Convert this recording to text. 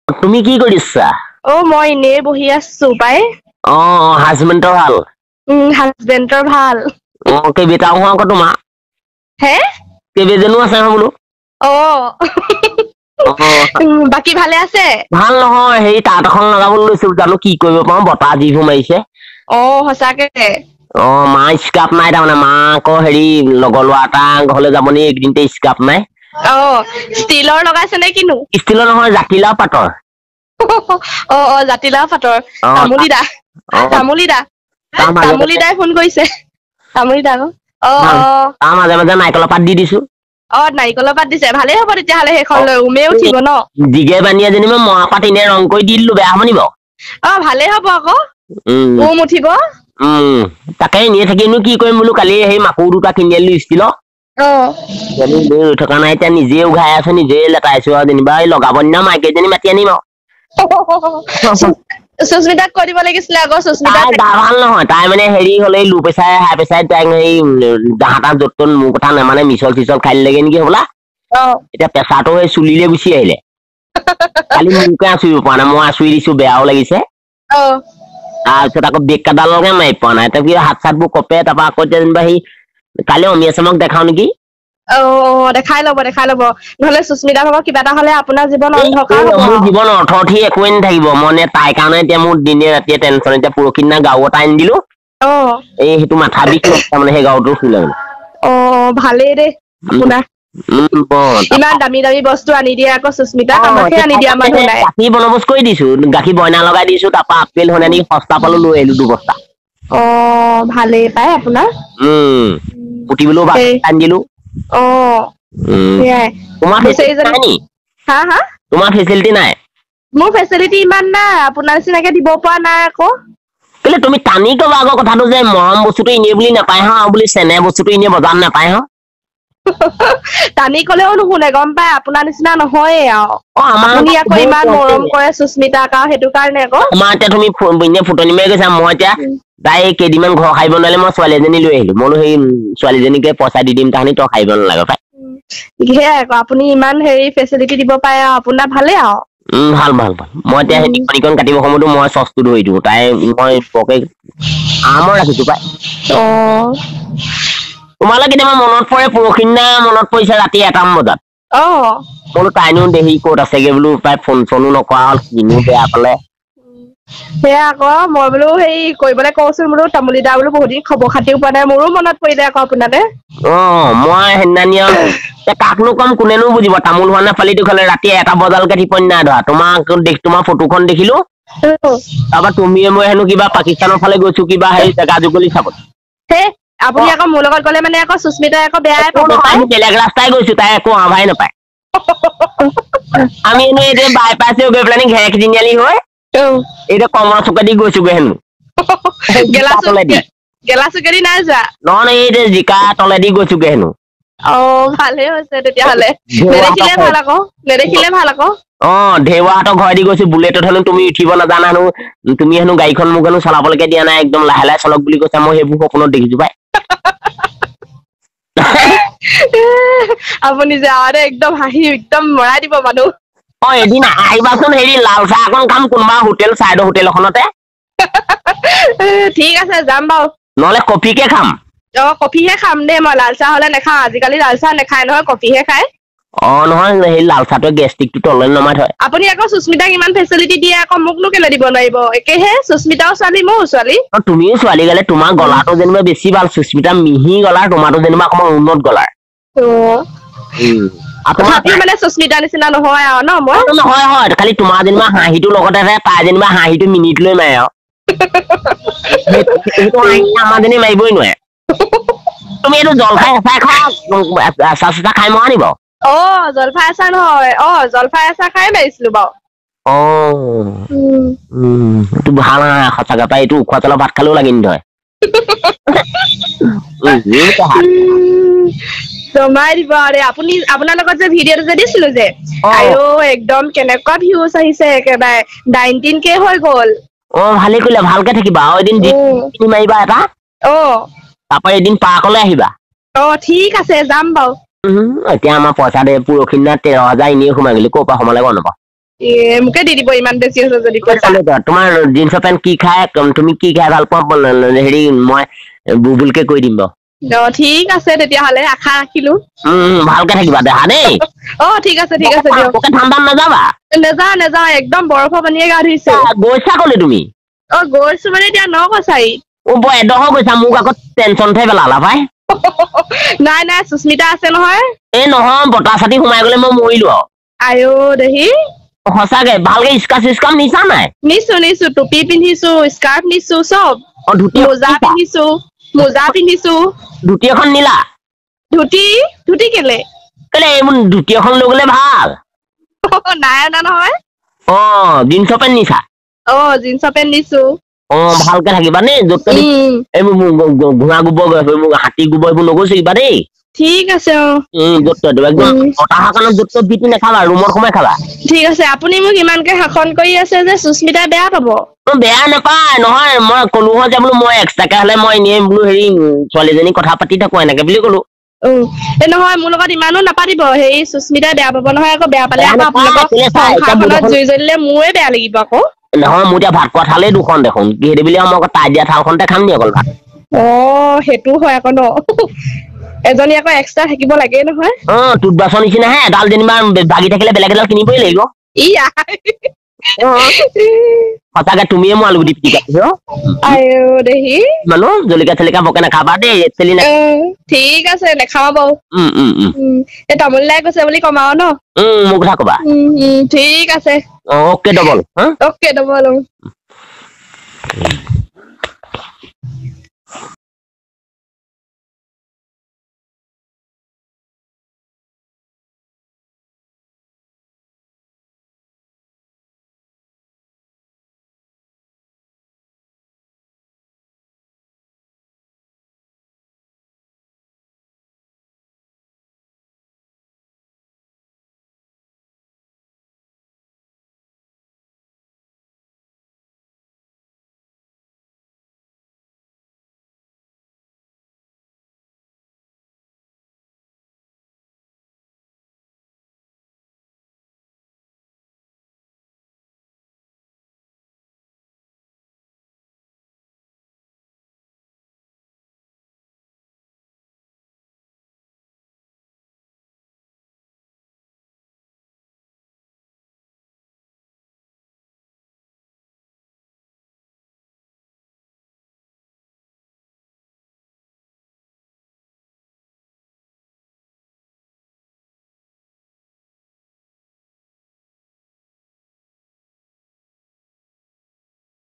তুমি কি কৰিছা? অ, মই এনেই বহি আছো পাই। অ, হাজবেণ্ডৰ ভাল? হাজবেণ্ডৰ ভাল। অ, কেইবেটাও হোৱা আকৌ তোমাৰ? হে? কেইবেজনো আছে বোলো? অ। বাকী ভালে আছে? ভাল নহয়, হেৰি তাঁত এখন লগাবলৈ লৈছো, জানো কি কৰিব পাৰো, বতাহ যিবোৰ মাৰিছে। অ, সঁচাকে। অ, মা স্কাপ নাই, তাৰমানে মা আকৌ হেৰি লগৰ ল'ৰা এটা ঘৰলৈ যাব নি, এইকেইদিনতে স্কাপ নাই। অ, ষ্টীলৰ লগাইছে নে কিনো? ষ্টীলৰ নহয়, জাতিলাও পাতৰ। অ অ, জাতিলাও পাতৰ। তামুলী দা, তামুলী দা, তামুলী দাই ফোন কৰিছে, তামুলী দা আকৌ। অ অ, তাৰ মাজে মাজে নাৰিকলৰ পাত দি দিছো। অ, নাৰিকলৰ পাত দিছে, ভালেই হ'ব তেতিয়াহ'লে, সেইখন লৈ উমে উঠিব ন। জিগে বানীয়ে যেনিবা মৰা পাত এনে ৰং কৰি দি দিলো, বেয়া হ'ব নি বাৰু? অ, ভালেই হ'ব আকৌ, উম উঠিব। তাকে এনেই থাকিনো কি কৰিম বোলো, কালি সেই মাকো দুটা কিনি আনিলো ষ্টিলৰ। অ, ৰৈ থকা নাই, এতিয়া নিজে উঘাই আছো, নিজে লেটাইছো আৰু যেনিবা এই লগাব দিনা মাইকীজনী মাতি আনিম আৰু। সুস্মিতাক কৈ দিব লাগিছিলে আকৌ। সুস্মিতা গা ভাল নহয়, তাই মানে হেৰি হ'লে লো প্ৰেচাৰ হাই প্ৰেচাৰ, তাইক হেৰি জাহা তাহ য'ত ত'ত মোৰ কথা নামানে, মিছল চিচল খাই দিলেগে নেকি হ'বলা। এতিয়া প্ৰেচাৰটো সেই চুলিলে গুচি আহিলে, কালি মোকে আঁচুৰিব পৰা নাই, মই আঁচুৰি দিছো, বেয়াও লাগিছে। তাৰপিছত আকৌ বেগ কাডালকে মাৰি পোৱা নাই, তাৰপিছত হাত চাতবোৰ কঁপে। তাৰপৰা আকৌ এতিয়া যেনিবা সেই কালি অমিয়া চামক দেখাও নেকি। অ, দেখাই ল'ব, দেখাই ল'ব, নহ'লে সুস্মিতা ভাগৰ কিবা এটা হ'লে আপোনাৰ জীৱন অন্ধকাৰ হ'ব। মোৰ জীৱন অৰ্থ উঠি একোৱেই নাথাকিব। মই তাইৰ কাৰণে এতিয়া মোৰ দিনে ৰাতিয়ে টেনচন। এতিয়া পৰহি দিনা গাৰু এটা আনি দিলো, এই সেইটো মাথা বিষ তাৰমানে সেই গাৰুটো শুলে মানে। অ, ভালেই দেই আপোনাৰ, ইমান দামী দামী বস্তু আনি দিয়ে আকৌ সুস্মিতাক, আমাকহে আনি দিয়া মানুহ নাই। গাখীৰ বনবস্ত কৰি দিছো, গাখীৰ বইনা লগাই দিছো, তাৰপৰা আপেল সনানি সস্তা পালো, লৈ আহিলো দুবস্তা। অ, ভালেই পাই আপোনাৰ। পুতিবলৈও ভাত আনি দিলো। অ, সেয়াই। তোমাৰ নাই নি? হা হা, তোমাৰ ফেচিলিটি নাই? মোৰ ফেচিলিটি ইমান নাই, আপোনাৰ নিচিনাকে দিব পৰা নাই আকৌ। কেলে তুমি টানি কবা আকৌ কথাটো যে মৰম বস্তুটো এনেই বুলি নাপায় হা, বুলি চেনে বস্তুটো এনেই বজাৰত নাপায় হা। টানি কলেও নুশুনে, গম পাই, আপোনাৰ নিচিনা নহয়ে আৰু। আপুনি আকৌ ইমান মৰম কৰে সুস্মিতাক আৰু, সেইটো কাৰণে আকৌ। আমাৰ এতিয়া তুমি এনেই ফুটনি মাৰি গৈছা, মই এতিয়া তাই কেইদিনমান ঘৰ সাৰিব নোৱাৰিলে, মই ছোৱালী এজনী লৈ আহিলো। মই সেই ছোৱালীজনীকে পইচা দি দিম, তাহানি তই সাৰিব নালাগে পাই। সেয়াই আকৌ, আপুনি ইমান হেৰি ফেচিলিটি দিব পাৰে আৰু, আপোনাৰ ভালেই আৰু। ভাল ভাল ভাল। মই এতিয়া সেই টিকনিখন কাটিব সময়তো মই চচটো ধৰি দিওঁ, তাই মই বৰকে আৰামত ৰাখিছো পাই। অ, তোমালৈ কেতিয়াবা মনত পৰে, পৰহি দিনা মনত পৰিছে ৰাতি 1টামান বজাত। অ, বোলো তাইনো দেহি ক'ত আছেগে বোলো, তাই ফোন চোনো নকৰা হ'ল, কিনো বেয়া পালে। সেয়া আকৌ, মই বোলো হেৰি কৰিবলৈ কওঁচোন বোলো তামুলী দা, বোলো বহুত দিন খবৰ খাতিও পোৱা নাই, মোৰো মনত পৰিলে আকৌ আপোনালে। অ, মই সেইদিনানি আৰু কাকনো কম, কোনেনো বুজিব, তামোল হোৱা নাই ফালিটো খালে ৰাতি 1টা বজালৈকে টিপনি নাই ধৰা। তোমাক তোমাৰ ফটোখন দেখিলো, তাৰপৰা তুমিয়ে মই হেনো কিবা পাকিস্তানৰ ফালে গৈছো, কিবা হেৰি জেগা জুগলি চাবলৈ। আপুনি আকৌ মোৰ লগত গ'লে মানে আকৌ সুস্মিতাই আকৌ বেয়াই পাব। আমি বেলেগ ৰাস্তাই গৈছো, তাই একো আভাই নাপায়। আমি এনেই এতিয়া বাইপাছে গৈ পেলাই ঘেৰেক তিনিআলি হৈ এতিয়া কমলা চুকেদি গৈছোগৈ হেনো। গেলা চুকেদি নাই যোৱা? নহয়, এই জিকা তলেদি গৈছোগৈ হেনো। অ, ভালেই হৈছে তেতিয়াহ'লে, নেদেখিলে ভাল আকৌ, নেদেখিলে ভাল আকৌ। অ, ঢেৰুৱাহঁতৰ ঘৰেদি গৈছো, বুলেটত হেনো তুমি উঠিব নাজানা হেনো, তুমি হেনো গাড়ীখন মোক হেনো চলাবলৈকে দিয়া নাই, একদম লাহে লাহে চলক বুলি কৈছা, মই সেইবোৰ সপোনত দেখিছো পাই। আপুনি যে আৰু একদম হাঁহি একদম মৰাই দিব মানুহ। অ, এদিন আহিবাচোন, হেৰি লাল চাহ অকণ খাম কোনোবা হোটেল, চাইডৰ হোটেল এখনতে। ঠিক আছে, যাম বাৰু। নহ'লে কফিকে খাম। অ, কফিহে খাম দেই, মই লাল চাহ হ'লে নাখাওঁ, আজিকালি লাল চাহ নাখায় নহয়, কফিহে খায়। অ, নহয়, সেই লাল চাহটোৱে গেষ্ট্ৰিকটো তললৈ নমাই থয়। আপুনি আকৌ সুস্মিতাক ইমান ফেচিলিটি দিয়ে, আকৌ মোকনো কেলে দিব নোৱাৰিব? একেহে, সুস্মিতাও ছোৱালী, ময়ো ছোৱালী। অ, তুমিও ছোৱালী গ'লে তোমাৰ গলাটো যেনিবা বেছি ভাল, সুস্মিতা মিহি গলাৰ, তোমাৰটো যেনিবা অকণমান উন্নত গলাৰ। তথাপিও মানে সুস্মিতা নিচিনা নহয় আৰু ন মই? নহয় হয়, খালি তোমাৰ যেনিবা হাঁহিটো লগতে আছে, তাই যেনিবা হাঁহিটো মিনিট লৈ মাৰে আৰু। সেইটো হাঁহি আমাৰ জনী মাৰিবই নোৱাৰে। তুমি এইটো জলফাই আচাৰ খোৱা, আচাৰ চাচাৰ খাই মৰা নি বাৰু? অ, জলফাই আচাৰ নহয়, অ, জলফাই আচাৰ খাই মাৰিছিলো বাৰু। অ, এইটো ভাল সঁচাকে পাই, এইটো উখোৱা চাউলৰ ভাত খালেও লাগি নধৰে। জমাই দিব আৰু আপুনি। আপোনাৰ লগত যে ভিডিঅ'টো যে দিছিলো যে, আৰু একদম কেনেকুৱা ভিউজ আহিছে, একেবাৰে 19K হৈ গ'ল। অ, ভালেই কৰিলা, ভালকে থাকিবা আৰু এদিন মাৰিবা এটা। অ, তাৰপৰা এদিন পাৰ্কলৈ আহিবা। অ, ঠিক আছে, যাম বাৰু। এতিয়া আমাৰ পইচা দে, পৰহি দিনা 13,000 এনেই সোমাই গ'লি, ক'ৰ পৰা সোমালে গম নাপাওঁ। এ মোকে দি দিব ইমান বেছি হৈছে যদি পইচা। তোমাৰ জিন্সৰ পেণ্ট কি খাই, তুমি কি খাই ভাল পোৱা, হেৰি মই বুবুলকে কৈ দিম বাৰু। অ ঠিক আছে তেতিয়াহ'লে, আশা ৰাখিলো। ভালকে থাকিবা দেহা দেই। অ ঠিক আছে, ঠিক আছে দিয়ক। ঠাণ্ডাত নাযাবা। নেযাওঁ নেযাওঁ, একদম বৰফৰ পানীয়ে গা ধুইছো। গৈছা ক'লে তুমি? অ গৈছো মানে এতিয়া ন কছাৰী। অ বৰ এডোখৰ গৈছা, মোক আকৌ টেনচনতহে পেলালা পাই। নাই নাই, সুস্মিতা আছে নহয়। এই নহয়, বতাহ চাতি সোমাই গ'লে মই মৰিলো আৰু। আইঅ দেহি। সঁচাকে ভালকে স্কাৰ্ফ চিস্কাৰ্ফ নিছা নাই? নিছো নিছো, টুপি পিন্ধিছো, স্কাৰ্ফ নিছো, চব। অ ধুতি, মোজা পিন্ধিছো, মোজা পিন্ধিছো। ধুতি এখন নিলা? ধুতি, ধুতি কেলে? কেলে এইবোৰ ধুতি এখন লৈ গ'লে ভাল। নাই অনা নহয়। অ জিন্সৰ পেণ্ট নিছা? অ জিন্সৰ পেণ্ট নিছো। অ ভালকে থাকিবা দেই, য'ত এইবোৰ ঘোঁৰা গোবৰ, এইবোৰ হাতী গোবৰ এইবোৰ নগৈছিবা দেই। ঠিক আছে। অ য'ত একদম বতাহৰ কাৰণে য'ত ত'ত যি নাখাবা, ৰুমত সোমাই খাবা। ঠিক আছে। আপুনি মোক ইমানকে শাসন কৰি আছে যে সুস্মিতাই বেয়া পাব। বেয়া নাপায় নহয়, মই ক'লো হয় যে বোলো মই এক্সট্ৰাকে হ'লে মই এনেই বোলো হেৰি ছোৱালীজনী কথা পাতি থাকো এনেকে বুলি ক'লো। এই নহয়, মোৰ লগত ইমানো নাপাতিব, হেৰি সুস্মিতাই বেয়া পাব নহয় আকৌ। বেয়া পালে আকৌ আপোনালোকৰ সংসাৰখনত জুই জ্বলিলে মোৰে বেয়া লাগিব আকৌ। নহয়, মোৰ এতিয়া ভাত খোৱা থালেই দুখন দেখোন, সেইটো বুলি মই আকৌ তাই দিয়া থালখনতে খাম নি অকল ভাত? অ সেইটো হয় আকৌ ন, এজনী আকৌ এক্সট্ৰা থাকিব লাগে নহয়। অ টুথব্ৰাছৰ নিচিনাহে, এডাল যেনিবা ভাগি থাকিলে বেলেগ এডাল কিনিবই লাগিব। সঁচাকে তুমিয়ে মোৰ আলুগুটি পিটিকা। দেহি মানুহ জলকীয়া চলকীয়া বকে নাখাবা দেই। ঠিক আছে, নাখাওঁ বাৰু। এই তামোল দাই কৈছে বুলি কম আৰু ন? মোৰ কথা কবা। ঠিক আছে। Okay double. Okay double.